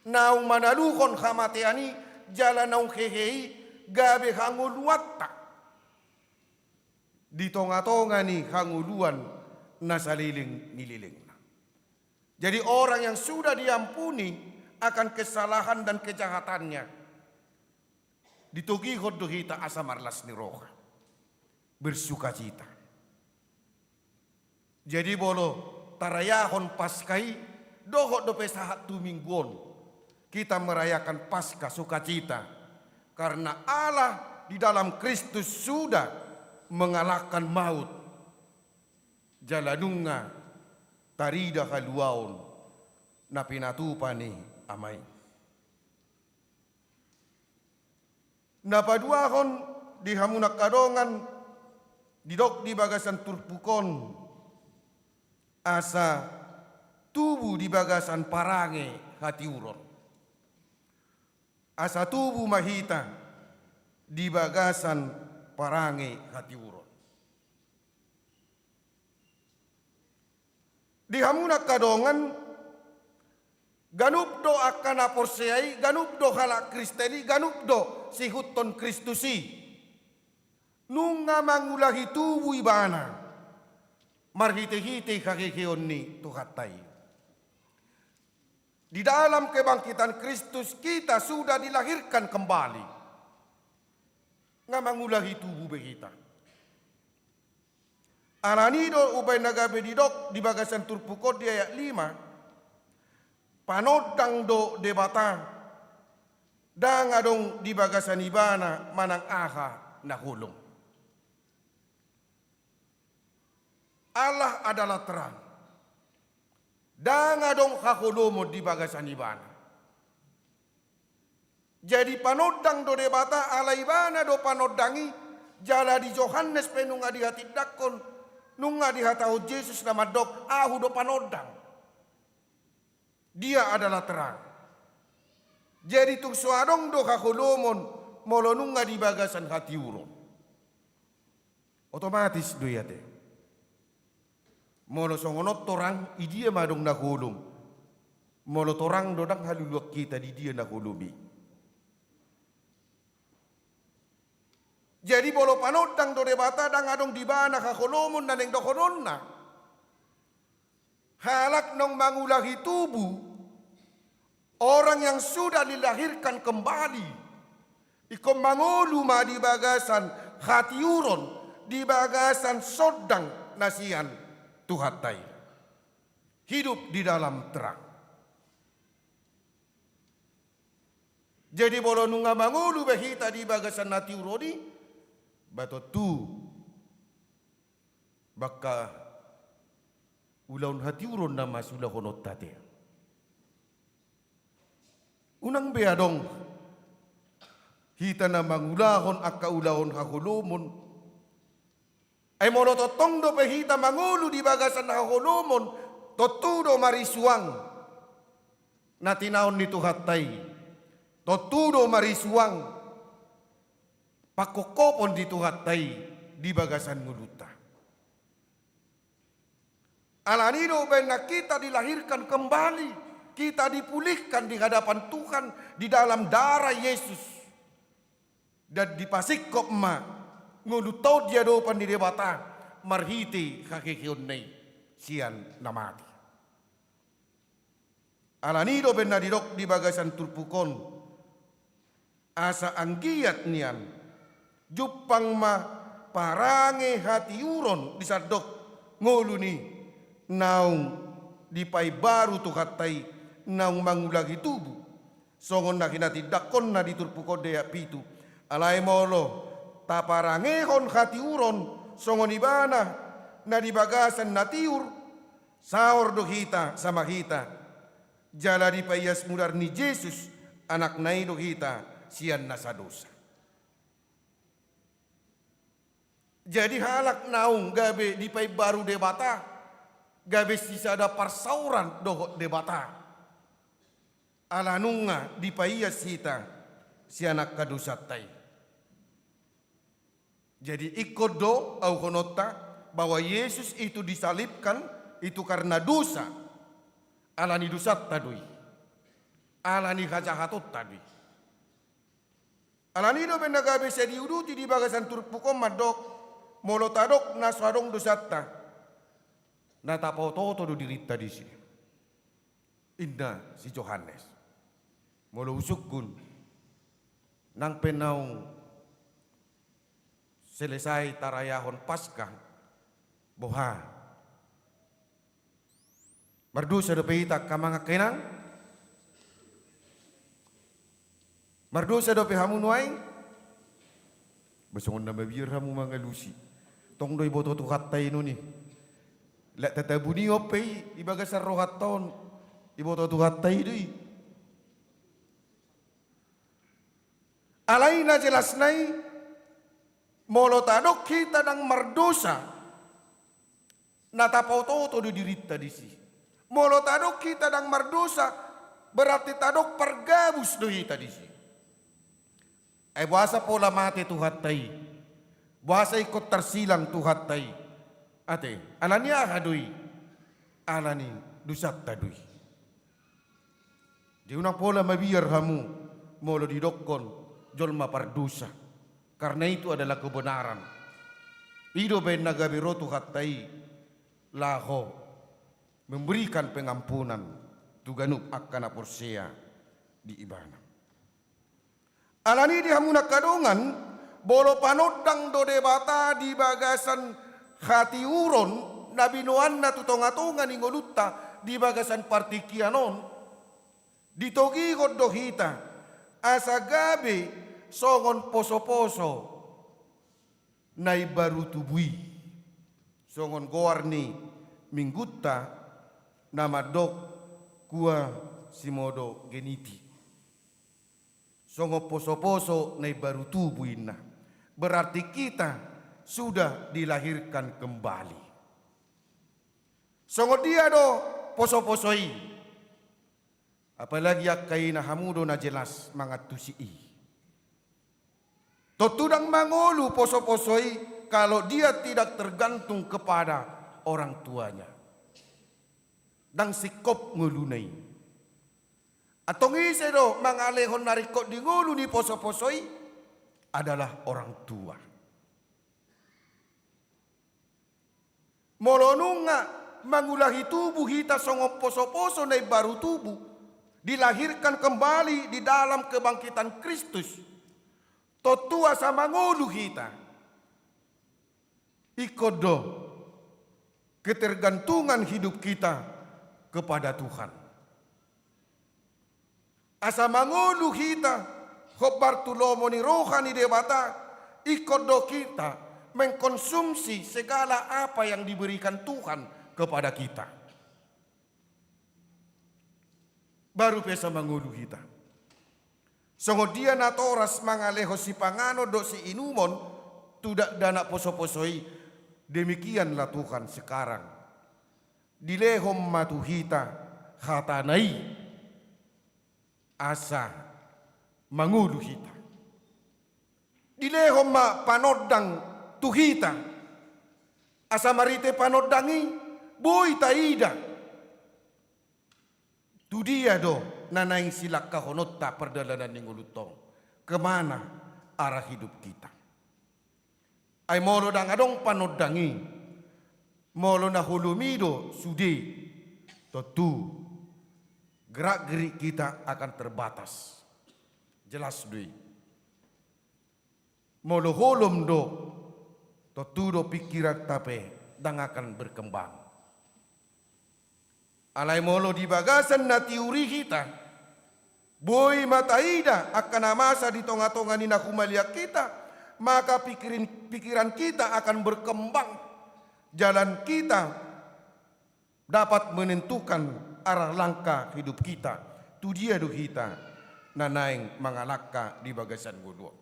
naung manaluhon hamatean i, jala naung hehe i gabe hangoluanta di tonga-tonga ni hangoluan na saleleng ni lelengna. Jadi orang yang sudah diampuni akan kesalahan dan kejahatannya. Ditogihon do hita asa marlas ni roha, bersukacita. Jadi molo tarayahon Paskah i, dohot dope sahat tu Minggu on, kita merayakan Paskah sukacita, karena Allah di dalam Kristus sudah mengalahkan maut. Jala nunga tarida haluaon na pinatupa ni Ama i. Na paduahon, di hamu angka dongan, didok di bagasan turpuk on, asa tubu di bagasan parange hatiuron. Asa tubu ma hita di bagasan parange hatiuron. Di hamu angka dongan, ganup do angka na porsea i, ganup do halak Kristen i, ganup do siihuthon Kristus i, nunga mangulahi tubu ibana marhitehite haheheon ni Tuhanta i. Di dalam kebangkitan Kristus, kita sudah dilahirkan kembali. Nunga mangulahi tubu be hita. Alani do umbaen na gabe didok di bagasan turpuk on di ayat lima, panondang do Debata, ndang adong di bagasan ibana manang aha na holom. Allah adalah terang. Ndang adong haholomon di bagasan ibana. Jadi panondang do Debata, ala ibana do panondang i, jala di Johannes pe nunga dihatindangkon, nunga dihatahon Jesus na mandok, ahu do panondang. Dia adalah terang. Jadi tung so adong do haholomon molo nunga di bagasan hatiuron. Otomatis do i ate. Molo songon on torang, di dia ma adong na holom? Molo torang do ndang haluluan hita, di dia na holom i? Jadi molo panondang do Debata, ndang adong di ibana haholomon na naeng dohononna. Halak naung mangulahi tubu, orang yang sudah dilahirkan kembali, ingkon mangolu ma di bagasan hatiuron, di bagasan sondang na sian Tuhanta i. Hidup di dalam terang. Jadi molo nunga mangolu be hita di bagasan hatiuron i, ba tontu angka ulaon hatiuron nama siulahononta ate. Unang be adong hita na mangulahon angka ulaon haholomon. Ai molo tongtong dope hita mangolu di bagasan haholomon, tontu do marisuang na tinaon ni Tuhanta i. Tontu do marisuang pangkophopon ni Tuhanta i di bagasan ngolunta. Alani do umbaen na kita dilahirkan kembali, kita dipulihkan di hadapan Tuhan di dalam darah Yesus. Dan dipasingkop ma ngolunta on di adopan ni Debata marhite haheheonna i sian na mate. Alani do umbaen na didok di bagasan turpuk on, asa anggiat nian jumpang ma parange hatiuron di sandok ngolu ni naung dipaimbaru Tuhanta i, naung mangulahi tubu. Songon na hinatindangkonna di turpuk on di ayat pitu. Alai molo taparangehon hatiuron songon ibana na di bagasan na tiur, saor do hita sama hita, jala dipaias mudar ni Jesus, Anakna i do hita sian nasa dosa. Jadi halak naung gabe dipaimbaru Debata, gabe sisada parsaoran dohot Debata. Ala nunga dipaias hita sian angka dosanta i. Jadi ingkon do ahu dohononta bahwa Yesus itu disalibkan itu karena dosa. Alani dosanta do i. Alani hajahatonta do i. Alani do umbaen na gabe sai diuduti di bagasan turpuk on mandok, molo tadok na so adong dosanta, na tapaotooto do dirinta disi. Ninna si Johannes. Molo husungkun, nang pe naung selesai tarayahon Paskah, boha? Mardosa dope hita angka amang angka inang? Mardosa dope hamu nuaeng? Ba songon na mabiar hamu mangalusi. Tong do iboto Tuhanta i nuaeng i. Lak tatabuni on pe i, di bagasan rohanta on, iboto Tuhanta i do i. Alai na jelasna i, molo tadok hita ndang mardosa, na tapaotooto do dirinta disi. Molo tadok hita ndang mardosa, berarti tadok pargabus do hita disi. Ai boasa pola mate Tuhanta i? Boasa ingkon tarsilang Tuhanta i? Ate, alani aha do i? Alani dosanta do i. Jadi unang pola mabiar hamu molo didokkon jolma pardosa. Karena itu adalah kebenaran. I do baen na gabe ro Tuhanta i laho memberikan pengampunan tu ganup angka na porsea di Ibana. Alani di hamu na angka dongan, molo panondang do Debata di bagasan hatiuron na binoanna tu tongatonga ni ngolunta di bagasan partingkian on, ditogihon do hita asa gabe songon posoposo na imbaru tubu i, songon goar ni Minggunta na mandok Quasimodogenitas. Songon posoposo na imbaru tubu inna. Berarti kita sudah dilahirkan kembali. Songon dia do posoposo i? Apalagi angka ina, hamu do na jelas mangantusi i. Tontu ndang mangolu posoposo i kalau dia tidak tergantung kepada orang tuanya. Ndang singkop ngoluna i. Antong ise do mangalehon na ringkot di ngolu ni posoposo i? Adalah orang tua. Molo nunga mangulahi tubu hita songon posoposo na imbaru tubu, dilahirkan kembali di dalam kebangkitan Kristus, tontu asa mangolu hita. Ingkon do ketergantungan hidup kita kepada Tuhan. Asa mangolu hita hombar tu lomo ni roha ni Debata, ingkon do kita mengkonsumsi segala apa yang diberikan Tuhan kepada kita. Baru pe asa mangolu hita. Songon dia natoras mangalehon sipanganon dohot siinumon tu dakdanak posoposo i, demikianlah Tuhan sekarang. Dilehon ma tu hita hatana i asa mangolu hita. Dilehon ma panondang tu hita asa marhite panondang i boi taida tu dia do na naeng silangkahononta pardalanan ni ngolunta on, kemana arah hidup kita. Ai molo ndang adong panondang i, molo na holom i do sude, tontu gerak-gerik kita akan terbatas. Jelas do i. Molo holom do, tontu do pingkiranta pe ndang akan berkembang. Alai molo di bagasan na tiur i hita, boi ma taida angka na masa di tongatonga ni na humaliang hita, maka pikirin-, pikiran kita akan berkembang. Jalan kita dapat menentukan arah langkah hidup kita. Tu dia do hita na naeng mangalangka di bagasan ngolu on.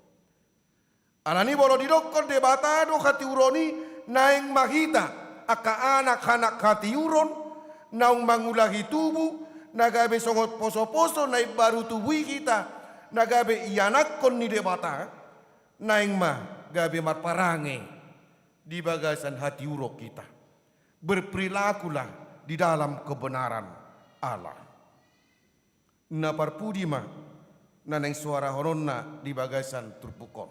Alani molo didokkon Debata do hatiuron i, naeng ma hita angka anak-anak hatiuron, naung mangulahi tubu, na gabe songon posoposo na imbaru tubu i hita, na gabe ianakhon ni Debata, naeng ma gabe marparange di bagasan hatiuron hita. Berperilakulah di dalam kebenaran Allah. Na parpudi ma na naeng suarahononna di bagasan turpuk on.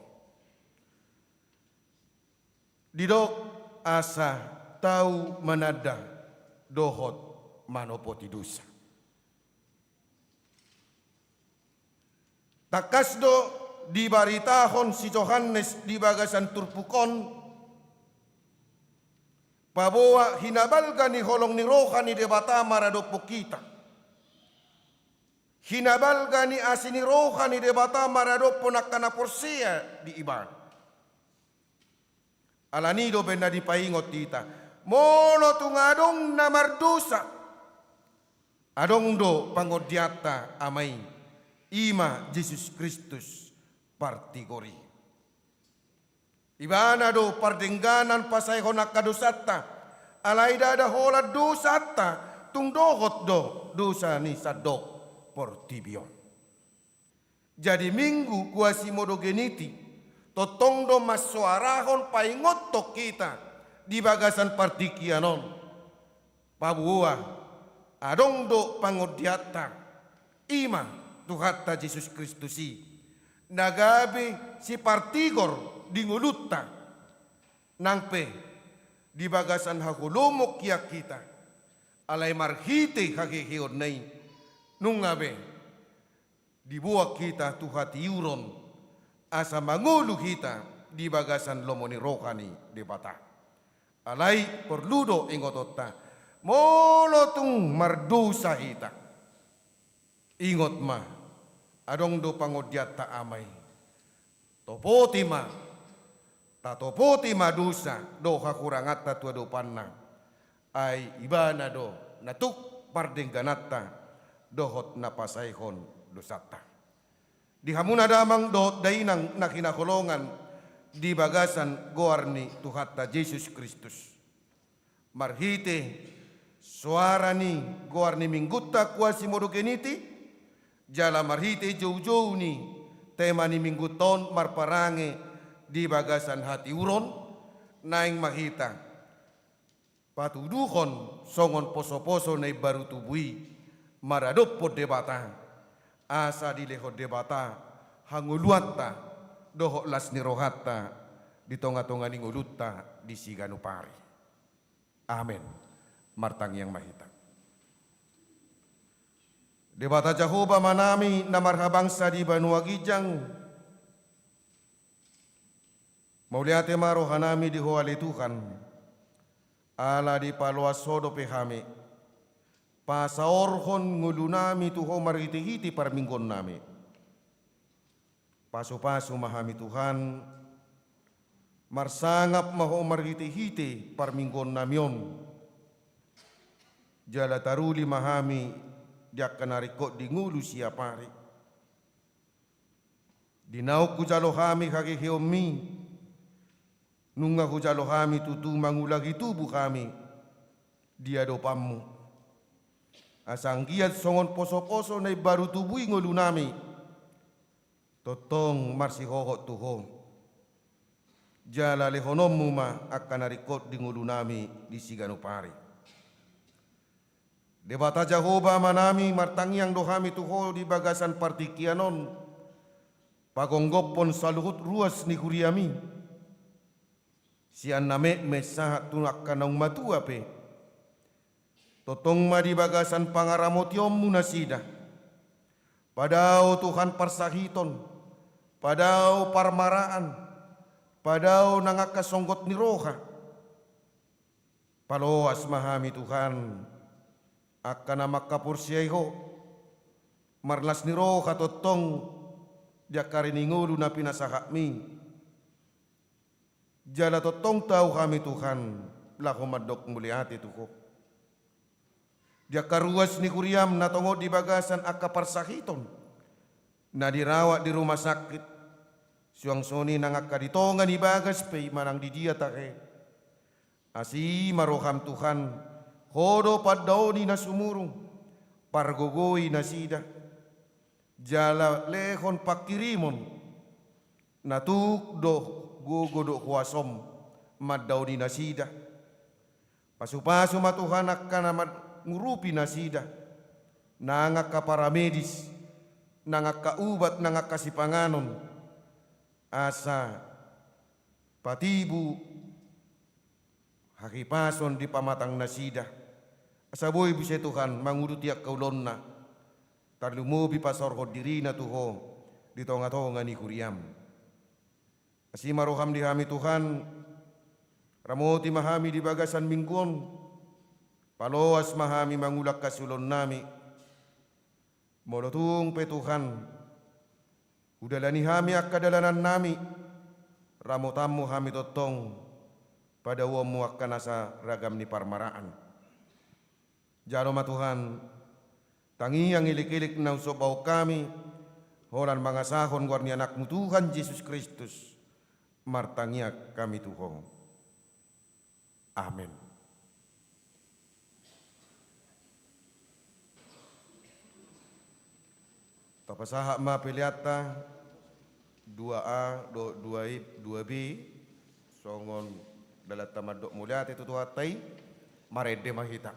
Didok asa tau mananda dohot manopoti dosa. Tangkas do dibaritahon si Johannes di bagasan turpuk on, paboa hinabalga ni holong ni roha ni Debata maradophon hita. Hinabalga ni asi ni roha ni Debata maradophon angka na porsea di Ibana. Alani i do umbahen na dipaingot hita, molo tung adong na mardosa, adong do pangondianta Ama i, i ma Jesus Kristus partigor i. Ibana do pardengganan pasaehon angka dosanta, alai ndada holan dosanta, tung dohot do dosa ni sandok portibi on. Jadi Minggu Quasimodogeniti tongtong do mansoarahon paingothon hita di bagasan partingkian on, paboa adong do pangondianta, i ma Tuhanta Jesus Kristus i, na gabe sipartigor di ngolunta. Nang pe di bagasan haholomon hian hita, alai marhite haheheonna i, nunga be diboan hita tu hatiuron, asa mangolu hita di bagasan lomo ni roha ni Debata. Alai porlu do ingotonta, molo tung mardosa hita, ingot ma, adong do pangondianta Ama i. Topoti ma, tatopoti ma dosa dohot hahuranganta tu adopanna. Ai Ibana do na tuk pardenggananta dohot na pasaehon dosanta. Di hamuna damang dohot dainang na hinaholongan di bagasan goar ni Tuhanta Jesus Kristus, marhite soara ni goar ni Minggunta Quasimodogeniti, jala marhite joujou ni tema ni Minggunta on marparange di bagasan hatiuron, naeng ma hita patuduhon songon posoposo na imbaru tubu i maradophon Debata, asa dilehon Debata hangoluanta dohot las ni rohanta di tongatonga ni ngolunta di siganup ari. Amen. Martangiang ma hita. Debata Jahowa Amanami na marhabangsa di banua ginjang, mauliate ma rohanami di Ho ale Tuhan, ala dipaloas Ho dope hami pasaorhon ngolunami tu Ho marhitehite parmingguonnami. Pasupasu ma hami Tuhan, marsangap ma Ho marhitehite parmingguonnami on. Jala taruli ma hami di angka na ringkot di ngolu siapari. Di naung hujalo hami haheheonmi, nunga hujalo hami tutu mangulangi tubu hami di adopanmu. Asa anggiat songon posoposo na imbaru tubu i ngolunami, tongtong marsihohot tu Ho. Jala lehononmu ma angka na ringkot di ngolunami di siganup ari. Debata Jahowa Amanami, martangiang do hami tu Ho di bagasan partingkian on, pagomgophon saluhut ruas ni huriami, sian na metmet sahat tu angka naung matua pe. Tongtong ma di bagasan pangaramotionmu nasida. Padao Tuhan parsahiton, padao parmaraan, padao nang angka songgot ni roha. Paloas ma hami Tuhan, angka na mangkaporseai Ho, marlas ni roha tongtong di angka ari ni ngolu na pinasahatmi. Jala tongtong tau hami Tuhan, laho mandok mauliate tu Ho. Di angka ruas ni huriam na tongon di bagasan angka parsahiton, na dirawat di rumah sakit, suang songon i nang angka di tonga ni bagas pe manang di dia tahe. Asi ma roham Tuhan, Ho do pandao ni na sumurung, pargogoi nasida. Jala lehon pangkirimon, na tuk do gogo dohot huasom mandaoni nasida. Pasupasu ma Tuhan angka na mangurupi nasida, nang angka paramedis, nang angka ubat, nang angka sipanganon, asa patibu hahipason di pamatang nasida. Asa boi muse Tuhan manguduti angka ulaonna, tarlumobi pasaorhon dirina tu Ho, di tonga-tonga ni huriam. Asi ma roham di hami Tuhan, ramoti ma hami di bagasan minggu on, paloas ma hami mangulak hasuolonnami. Molo tung pe Tuhan, hudalani hami angka dalanannami, ramotanmu hami tongtong, padaoonmu angka nasa ragam ni parmaraan. Jalo ma Tuhan, tangiang ilik-ilik na husombaon hami, holan mangasahon goar ni Anakmu Tuhan Jesus Kristus, martangiang hami tu Ho. Amen. Tapasahat ma peleanta dua A dohot dua B, songon dalanta mandok mauliate tu Tuhanta i, marende ma hita.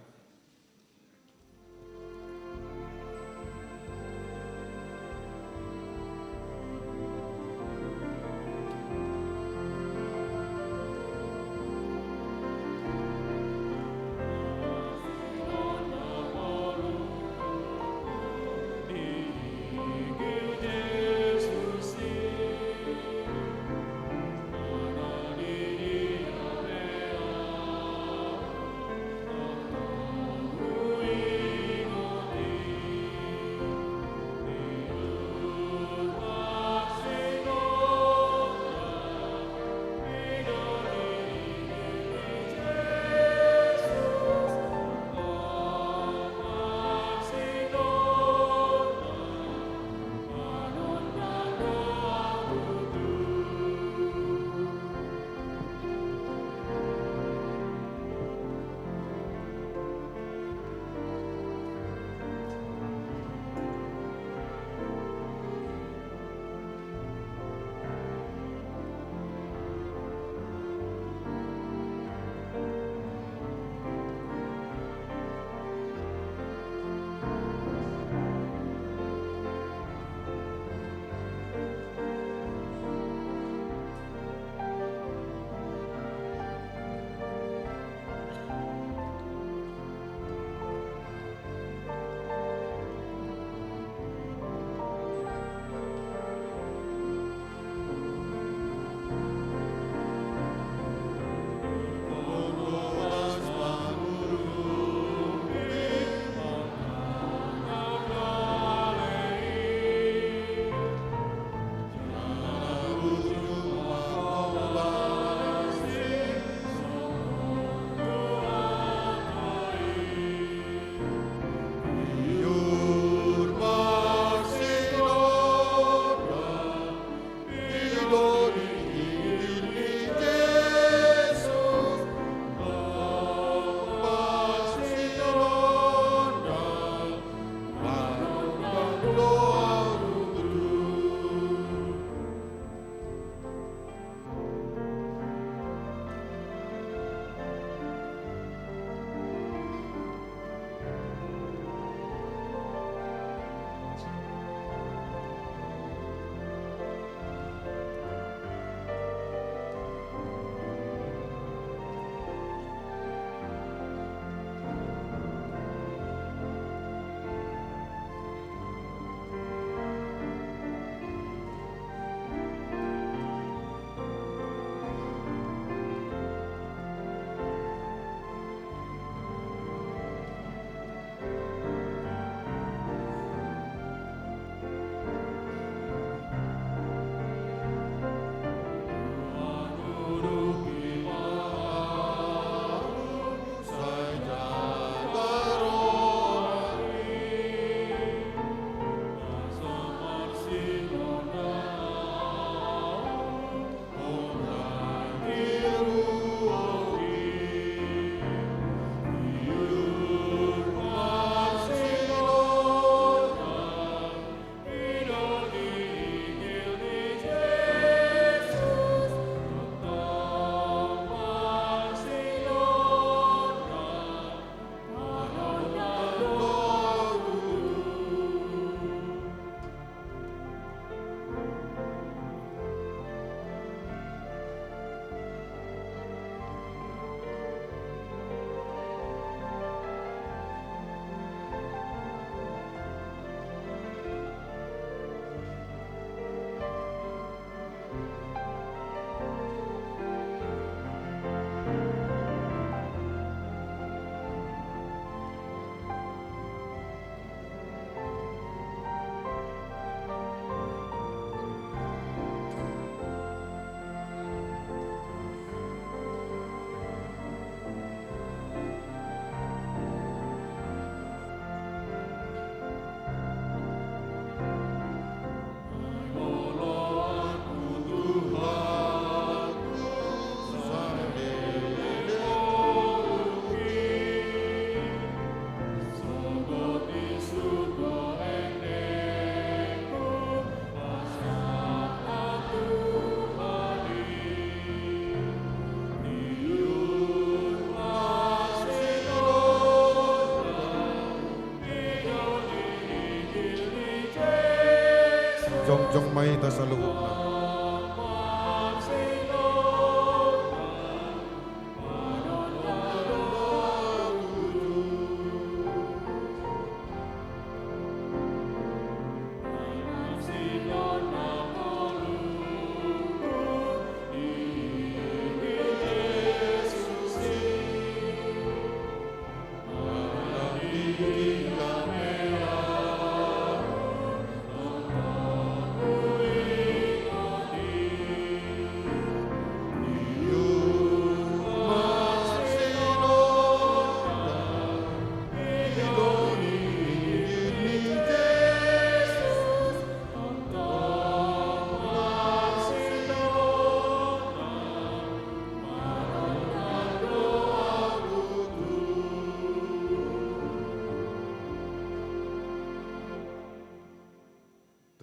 saluhutna.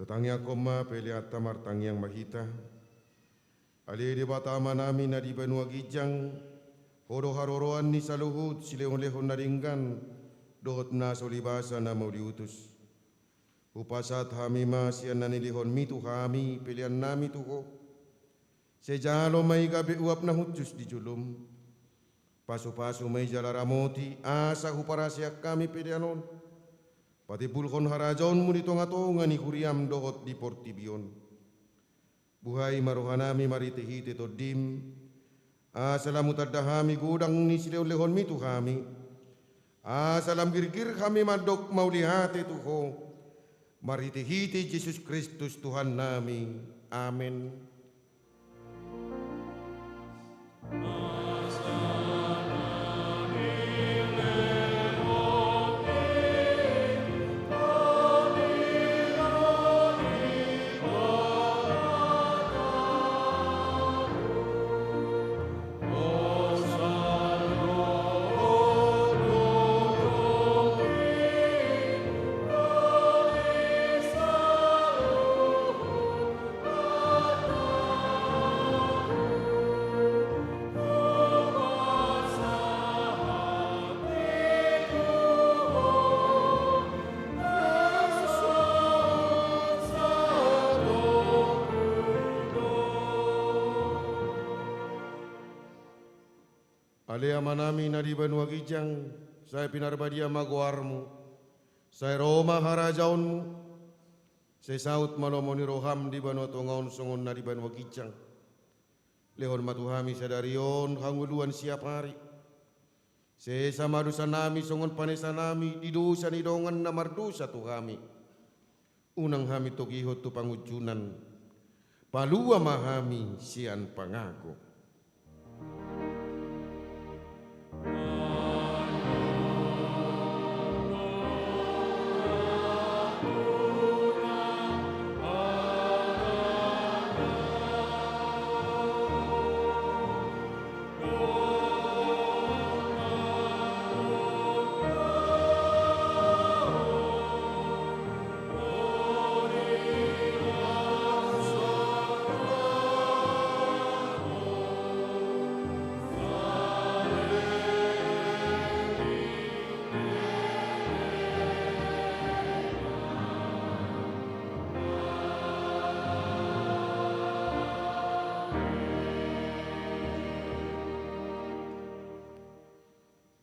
Tatangiangkon ma peleanta, martangiang ma hita. Ale Debata Amanami na di banua ginjang, Ho do haroroan ni saluhut silehonlehon na denggan dohot na so ulibasa na mauliutus. Hupasahat hami ma sian na nilehonmi tu hami peleannami tu Ho. Sai jalo ma i gabe uap na hushus di jolom. Pasupasu ma i jala ramoti asa huparaseak hami pelean on patimbulhon harajaonmu di tongatonga ni huriam dohot di portibi on. Buhai ma rohanami marhitehite Tondim, asa lam hutanda hami godang ni silehonlehonmi tu hami, asa lam girgir hami mandok mauliate tu Ho, marhitehite Jesus Kristus Tuhannami. Amen. Ale Amanami na di banua ginjang, sai pinarbadia ma goarmu, sai ro ma harajaonmu, sai saut ma lomo ni roham di banua tonga on songon na di banua ginjang. Lehon ma tu hami sadari on hangoluan siapari. Sesa ma dosanami songon panesanami di dosa ni dongan na mardosa tu hami. Unang hami togihon tu pangunjunan. Palua ma hami sian pangago.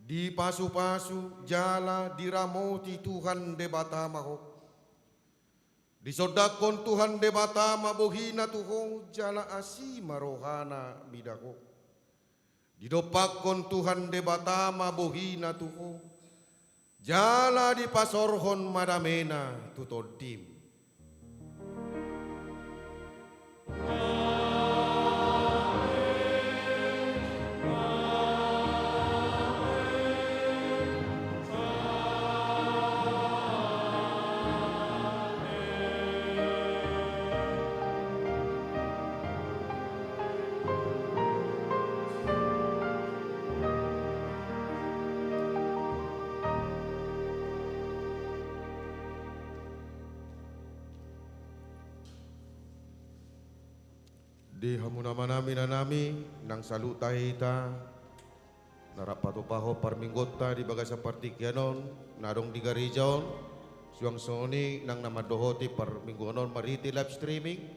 Dipasupasu jala diramoti Tuhan Debata ma ho. Disondangkon Tuhan Debata ma bohina tu ho jala asi ma rohana mida ho. Didompakkon Tuhan Debata ma bohina tu ho jala dipasorhon ma damena tu tondim. Di hamu na amanami, inanami, nang saluhut hita na rap patupahon parmingguonta di bagasan partingkian on na adong di gareja on, suang songon i nang na mandohoti parmingguon on marhite live streaming,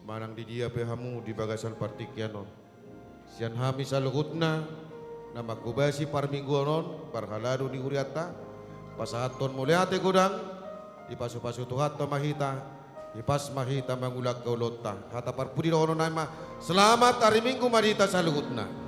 Manang di dia pe hamu di bagasan partingkian on, sian hami saluhutna na manghobasi parmingguon on, parhalado ni hurianta, pasahathon mauliate godang, dipasupasu Tuhanta ma hita, hipas ma hita mangulahon ulaonta. Hata parpudi dohonon nami ma, selamat hari Minggu ma di hita saluhutna.